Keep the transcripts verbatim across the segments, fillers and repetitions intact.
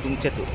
Tung chet uh.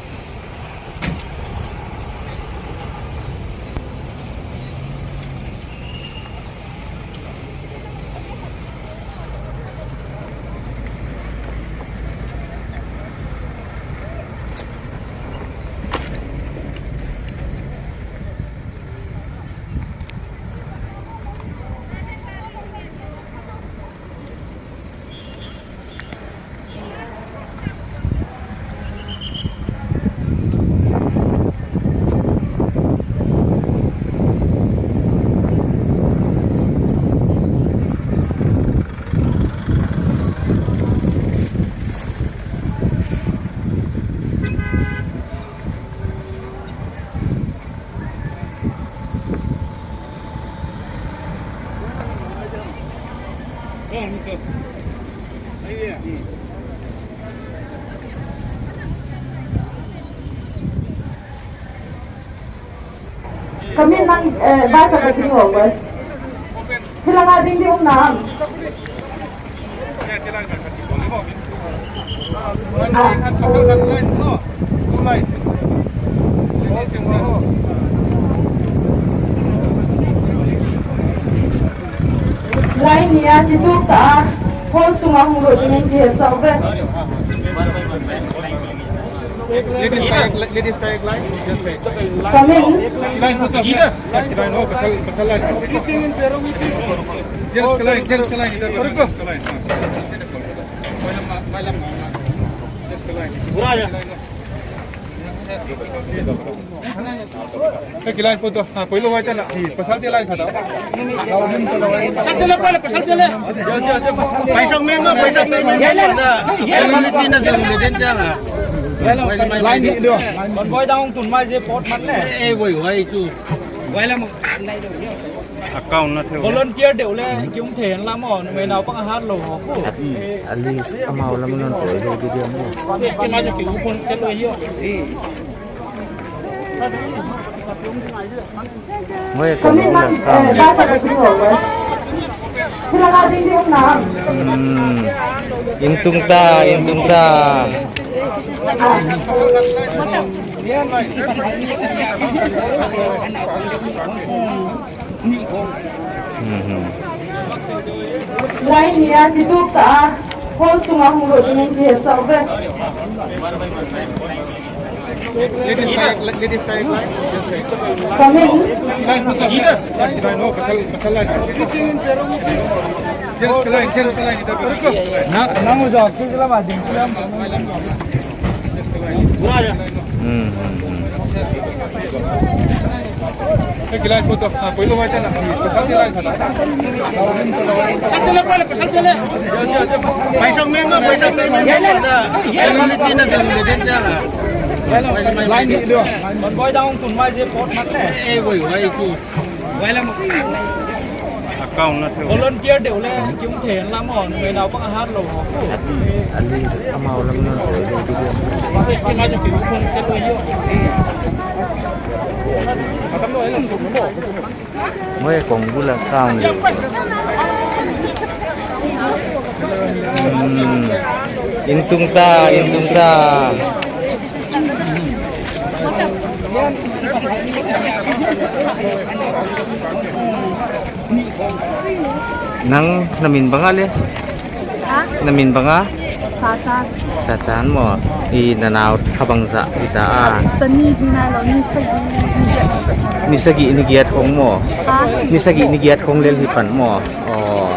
Kami nang, eh, bus a ka ding uh, bus. Hilang a ding di um nam. Line nih a kituk ta a, hall sung a hong lut ding in kihetsau ve. Ladies ka ek, ladies ka ek line. Coming. Line ko to. Line ko, pasal, pasal line. Gents ka line, gents ka line. Idhar karo, gents ka line. Gents ka line. Ek line ko to. Ha, koilo wai ta na. Pasal dia line kata. Pasal dia line, pasal dia line. Paisang memang, paisang memang. Ye le. Ye le. Ye le. Line ni dia. Convoy down tun mai je port man le. Eh, eh, wai, wai tu. Wai la mo. Account na theu. Volunteer deuh le, ki um thei hen la mo, numei naupang hat lou ho ku. At least amau lam non koilo di dia mo. Yes, ki ma jo ki um kon ke lo hio. Moi ko ni la ka. Hmm. Intung ta, intung ta. Hmm, hmm. Line nih a kituk ta a, hall sung a hong lut ding in kihetsau ve. Ladies ka ek, ladies ka ek line. Coming. Line ko to. Line ko, pasal, pasal line. Gents ka line, gents ka line, idhar karo, gents ka line. Na, na mo jo, kila ma ding, kila ma. Hmm, hmm, hmm. Ek line ko to. Ha, koilo wai ta na. Pasal dia line kata. Paisang memang, paisang memang. Line ni dia. Convoy down tun mai je port man le. Eh, wai, wai tu. Wai la mo. Account na theu. Volunteer deuh le, ki um thei hen la mo, numei naupang hat lou ho ku. At least amau lam non koilo di dia. Yes, ki ma jo ki um kon ke lo hio. Moi kong bul a ka um le. Hmm. Intung ta, intung ta. Nang na min bang a le? Ha? Na min bang a? Cha Chan. Cha Chan mo. I na nau kha bangzah hita a? Tani hi nailou, ni sagih, ni giat. Ni sagih ni giat khong mo. Ha? Ni sagih ni giat khong lel hi pan mo. Oh.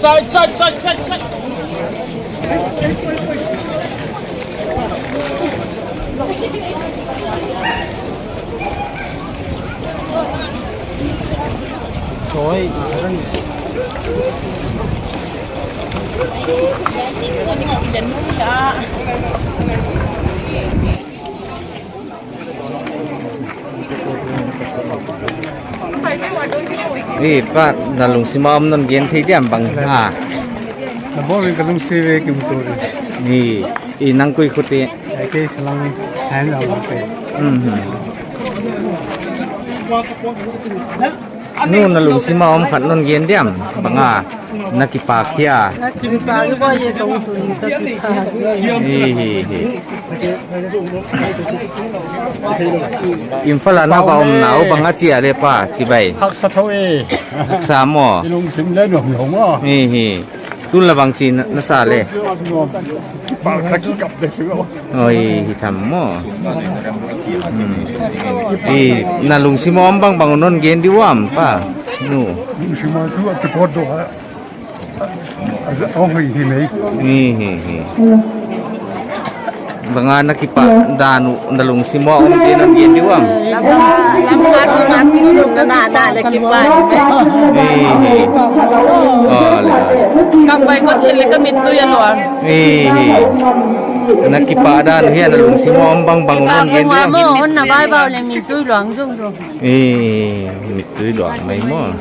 Side, side, side, side, side. Eh, pa, na lungsim a om non gen thei diam bang ha. Na bol ka lungsim ve kim tu. Ni, i nang kui khuti. Ai ke salang sain la te. Mhm. Nu, na lungsim a om khat non gen diam bang a. Na kipak hia. Na kipak hia, ye tong tu ni ta kipak hia. Hi, hi, hi. Imphal a na va om na, o bang a chi a le pa, chibai. Haksa tho e. Haksa maw. I lungsim le nuam lou maw. Hi, hi. Tun la bang chi na, na sa le. Kipak kha kikap de chu. Oi, hi tham maw. Hmm. I, na lungsim a om bang bang non gen di uam pa. Nu. Lungsim a chu a kipot do ha. Ong hi hi mei. Hi, hi, hi. Bang a na kipak dan uh, na lungsim a om te non gen di uam. Lam, lam a tu na tu tu na na na le kipak. Hi, hi. Oh, le. Kang bai ko thil le ka mittui a luang. Hi, hi. Na kipak dan uh hia na lungsim a om bang bang non gen di uam. Kipak mo, hon na bai bau le mittui luang zong zong. Hi, mittui luang mai maw.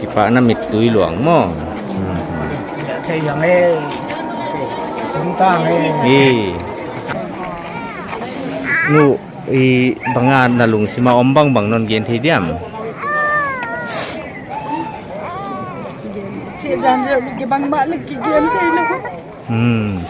Kipakna mittui luang maw. Hmm. Ya thei yang e. Tung tang e. Eh. Nu, i bang a na lungsim a om bang bang non gen thei diam. Thei dan reuh ki bang mah le ki gen thei lou. Hmm.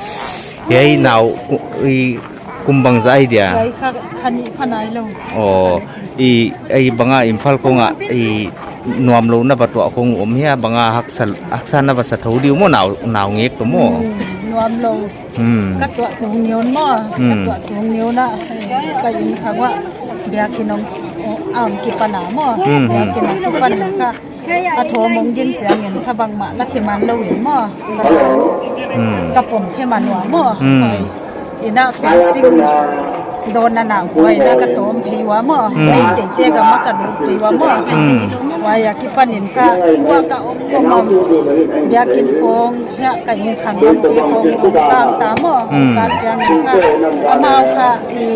Hiai nau ku-, i kum bangzah ahi dia? Hiai kha, kha nih pha nai lou. Oh, i, i bang a Imphal kong a, i nuam lou na va tuah khong om hia, bang a haksa, haksa na va sa thou di uh maw nau, nau ngek toh maw? Hmm, nuam lou. Hmm. Ka tuah tung ngion maw? Hmm. Ka tuah tung ngion a, ka inn khang uah biakin ong, ong kipan a maw? Hmm, hmm. Biakin ong kipan in kha. Ka thawm ong gin chiangin kha bangmah la kiman lou in maw. Hmm. Ka pom kiman ua maw. Hmm. Inn a fencing dawn a na huai na ka tawm phei ua maw. Hmm. Tei tei te ka ma ka lut phei ua maw. Hmm. Huai a kipan in kha ua ka om om om. Biakin khong Hiah ka inn khang lam te khong ong kang ta maw. Hmm. Kang chiang in kha. Amau kha i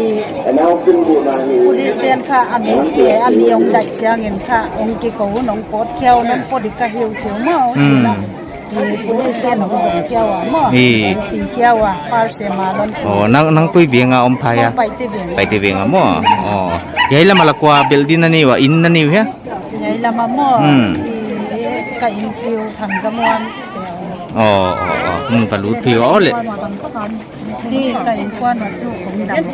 police ten kha a mi, a mi ong dai chiang in kha ong kikou un ong pawt khia un ong pawt dik ka hi uh chi uh maw. Hmm. I police ten ong zong khia ua maw. I. Ong khia ua first sem a lon. Oh, nang, nang koi biang a om phai a? Paite biang. Paite biang a maw. Oh. Hiai lam a la kua building na nei ua, inn na nei uh hia? Hiai lam a maw. Hmm. I ka inn piu Thangzamuan. Oh, oh, oh. Hmm, ka lut phei ua le. Ni ka innkuan chu kum dang.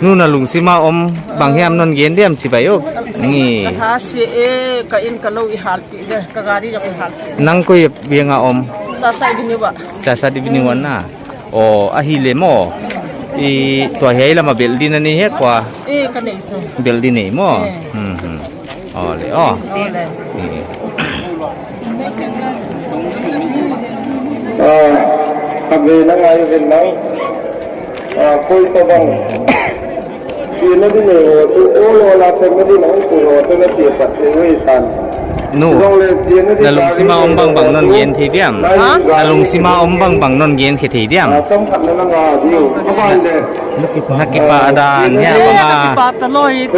Nu, na lungsim a om bang hiam non gen diam chibai uh. Ni. Ka tha sia e, ka inn ka lou i hal pi de, ka gari jong i hal pi. Nang koi biang a om? Chahsat Avenue a. Chahsat Avenue a na. Oh, ahi le maw. I tua hiai lama belh di na nei hia kua? Eh, ka nei chu. Belh di nei maw? Eh. Hmm, hmm. Aw le, aw. Aw le. Eh. Ah, a ve na ngai ven nang. Ah, koi tabang. Di na di nei ho, tu o lo la pe na di nang tu ho, tu na ti pat ni wei san. Nu, na lungsim a om bangbang non gen thei diam? Ha? Na lungsim a om bangbang non gen khe thei diam? Na kipak dan hia bang a? Kipak ta lou hi.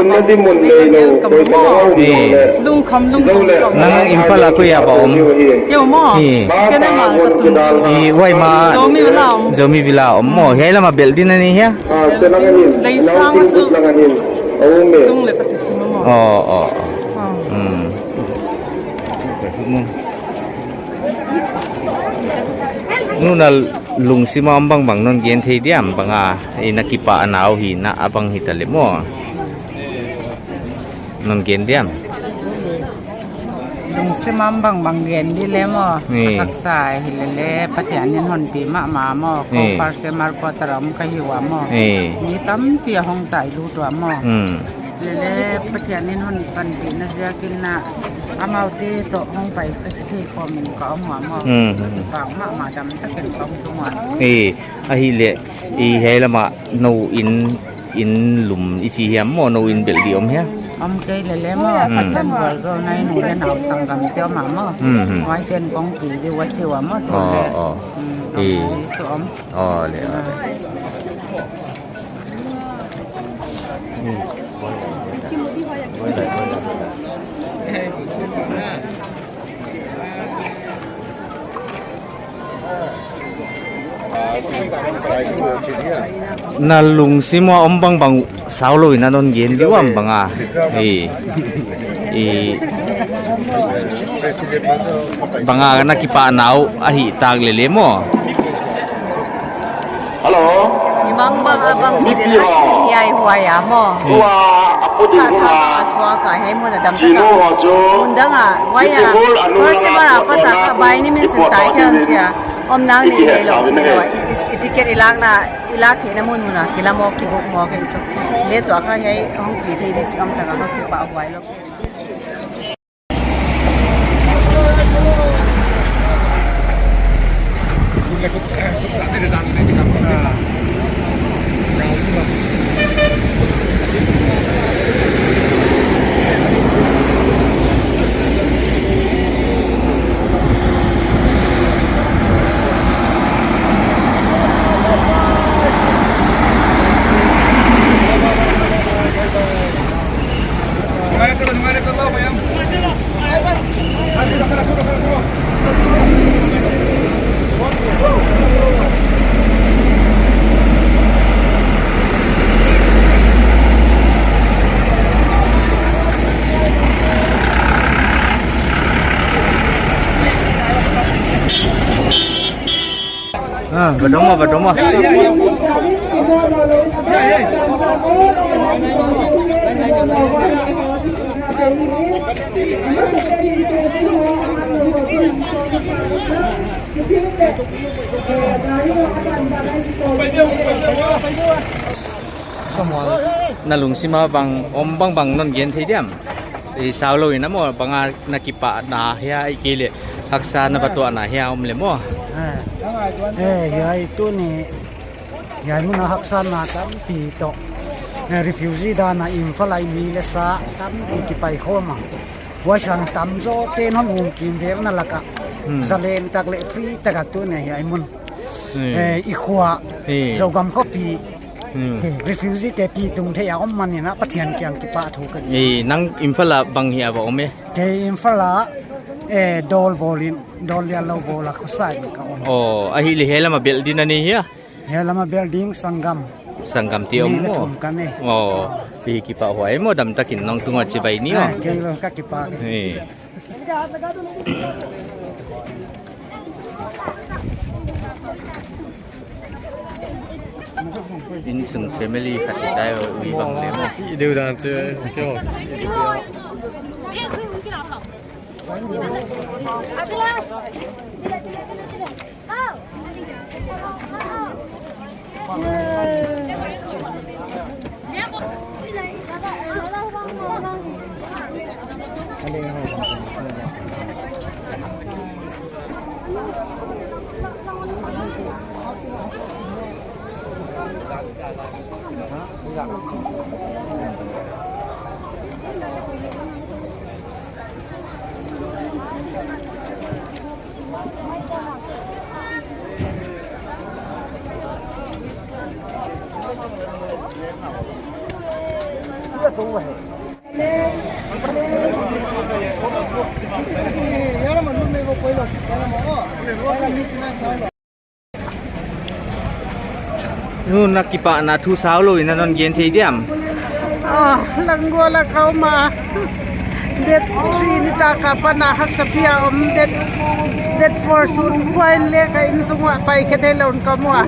Ni. Lungkham lungkham. Nang Imphal a koi a ba om? Keu maw? Ni. Kei na ma ka tum. Ni, huai ma. Zomi Villa om. Zomi Villa om maw? Hiai lama belh di na nei hia? Leisang chu. Tung le ka ti thim maw? Aw, aw, aw. Hmm. Nu, na lungsim a om bangbang non gen thei diam bang a, i na kipak a nau hi na a bang hi ta le maw? Non gen diam? Lungsim a om bangbang gen di le maw? Ni. Ka haksa hi le le, Pathian in hon pi mahmah maw? Ni. Ko Perth Airport a om ka hi ua maw? Ni. Mi tampi a hong tai lut ua maw? Hmm. Lele Pathian in hon panpihna ziakin na amaute toh hong pai ka thei khawm in ka om ua maw. Hmm, hmm. Kipak mahmah, dam takin ka om tung ua. Eh, ahihleh, i hiai lama nou in, inn lum i chi hiam maw, nou in belh di om hia? Om kei lele maw, hmm. Pathian bual zo na i nu le nau sanggam te om a maw. Hmm, hmm. Huaite'n kong pi di ua chi ua maw, tu le. Aw, aw. Hmm, eh. Om kei chu om. Aw le, aw le. Na lungsim a om bangbang saulou in a non gen di uam bang a. Eh. Eh. Bang a na kipak nau ahih tak lele maw? Hello. Imang bang a bang si zin a hiai huai a maw. Tua a pu ding hung a. Ka suak a hiai mun a dam taka. Chinu ho chu. Mun dang a huai a. First December a pat a ka bai ni min sin tai khe ang chia. Om nang ni nei lou chi lou. I, i, i ticket i lakna, i lak theihna mun mun a kila maw, kibook maw kei chu. Le tua kha hiai hong pi thei di chi om taka ka kipak huai lou. Ah, va dong maw, va dong maw. Na lungsim a bang om bangbang non gen thei diam? I saulou in a maw, bang a na kipahna hia, ahihkeileh haksa na va tuahna hia om le maw? Eh, eh, hiai tuni, hiai mun a haksa na tampi toh. Eh, refugee dan a Imphal a i mi le sa tampi kipai khawm a. Huai sang tamzawte'n hon hum kimvelna laka. Hmm. Zalen tak leh free taka tuni hiai mun. Hmm. Eh, i khua. Hmm. Zogam khopi. Hmm. Eh, refugee te pi tung thei a om manin a Pathian kiang kipahthu ka. Eh, nang Imphal a bang hia va om e? Kei Imphal a, eh, dawl bawlin, dawl lianlou bawl a khosa in ka om. Oh, ahihleh hiai lama belh di na nei hia? Hiai lama belh ding sanggam. Sanggam te om maw? Ni le thum ka nei. Oh, pi kipahhuai maw, dam takin nang tung a chibai ni aw. Ah, kei lou ka kipak. Eh. Insung family khat i tai ui bang le maw. I deuh dan chu, kio. Nu, na kipahna thu sau lou in non gen thei diam? Ah, langgual a ka om a. Date three ni tak a pan a haksa pi a om, date, date four sun huai leh ka inn sung uah pai khe thei lou in ka mu a.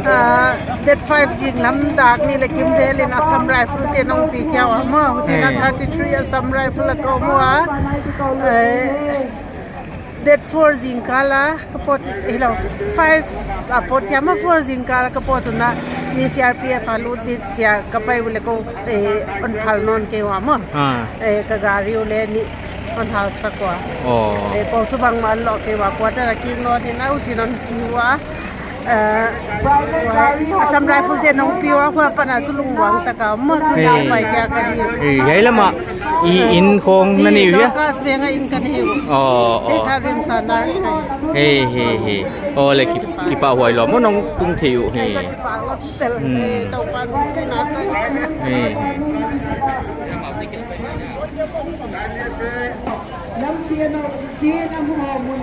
Ah, date five zinglam dak nih leh kim vel in Assam Rifle te'n hong pi kei ua maw. Huchiin a Hmm. thirty-three Assam Rifle a ka om ua. Eh, Date four zingkal a ka pawt, hello, five a pawt kei a maw, four zingkal a ka pawt un a, mi C R P F a lut di chia ka pai uleh kou, eh, hon phal nawn kei ua maw. Ah. Eh, ka gari uleh nih hon halsak ua. Oh. Eh, pau chu bangmah loh kei ua, quarter a kik nawn in a huchiin hon pi ua. Eh, Assam Rifle te'n hong pi ua, huai pan a chu lungmuang tak a maw, tu nia Eh. pai kei a ka hi. Eh, hiai lam a, i inn khong na nei uh hia? Dorcas Veng a inn ka nei uh. Oh, oh. Hei kha RIMS a nurse ka hi. Hei, hei, hei. Oh, leh ki, kipahhuai lou maw nong tung thei uh hi. Ka kipah lou tel. Hmm. Eh, Toupa'n hon pi na ta. Hei, hei. Lam pian a, pian a mu a mun.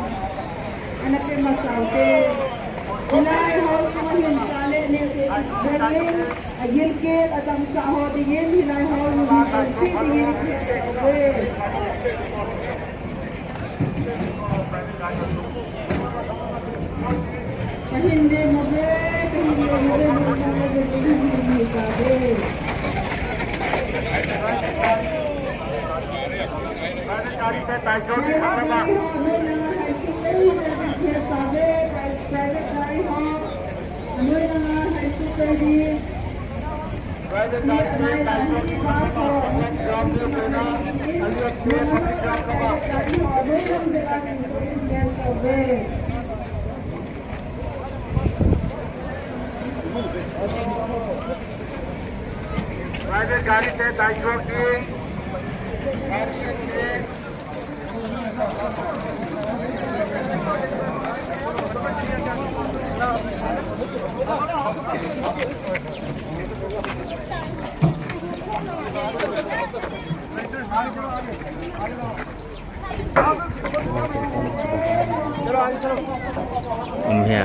Ana pe masa ute. Hilai hall sung ah hin sa leh neu te vengin, a gilkel a damsah ho dingin, hilai hall mun hin pang pi dingin. Ka hin de mo ve, ka hin de mo ve, mo ve, mo ve, mo ve, mo ve. Private gari te dai chok ki. Om hia.